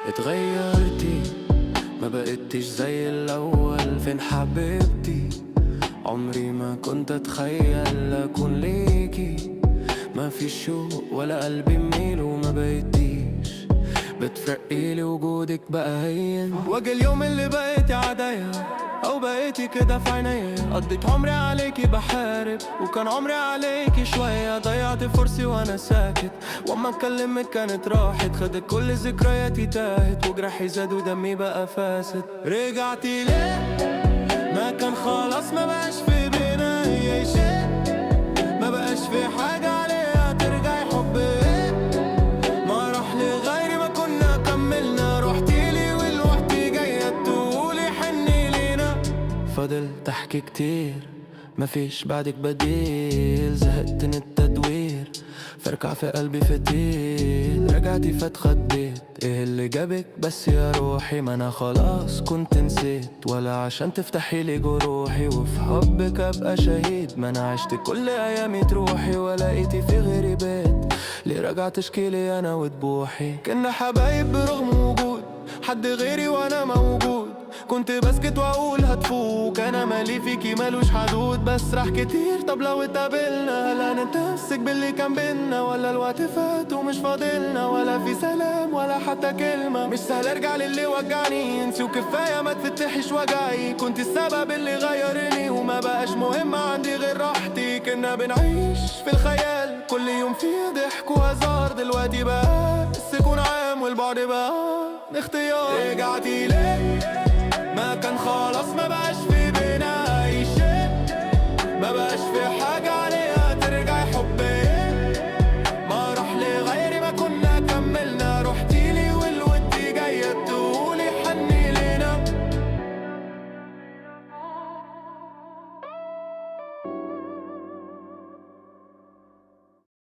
اتغيرتي، ما بقتش زي الأول. فين حبيبتي؟ عمري ما كنت أتخيل أكون ليكي. ما في شوق ولا قلبي ميل، وما بقيتيش بتفرقي لي، وجودك بقى هين. واجي اليوم اللي بقيتي عادية او بقيتي كده في عينيا. قضيت عمري عليكي بحارب، وكان عمري عليكي شوية. ضيعت فرصي وانا ساكت، واما اكلمك كانت راحت. خدت كل ذكرياتي تاهت، وجرحي زاد ودمي بقى فاسد. رجعتي ليه؟ ما كان خلاص، ما بقاش في بينا اي شيء، ما بقاش في حاجة عليها ترجعي. حب ايه؟ ما راح لغيري، ما كنا كملنا. رحتي لي والوقت جاية تقولي حني لينا. فضلت احكي كتير، مفيش بعدك بديل. زهقت من التدوير، فركع في قلبي فتيل. رجعتي فاتخضيت، ايه اللي جابك بس يا روحي؟ ما انا خلاص كنت نسيت، ولا عشان تفتحي لي جروحي وفي حبك ابقى شهيد. ما انا عشت كل ايامي تروحي، ولقيتي في غيري بيت. ليه رجعت تشكي لي انا وتبوحي؟ كنا حبايب برغم وجود حد غيري وانا موجود. كنت بسكت واقول هتفوق، انا مالي فيكي مالوش حدود. بس راح كتير، طب لو اتقابلنا هل هنتمسك باللي كان بينا؟ ولا الوقت فات ومش فاضلنا، ولا في سلام ولا حتى كلمة. مش سهل ارجع للي وجعني، انسي وكفاية ما تفتحيش وجعي. كنت السبب اللي غيرني، وما بقاش مهم عندي غير راحتي. كنا بنعيش في الخيال، كل يوم فيه ضحك وهزار. دلوقتي بقى السكون عام، والبعد بقى اختيار. رجعتي ليه؟ ما كان خلاص، ما بقاش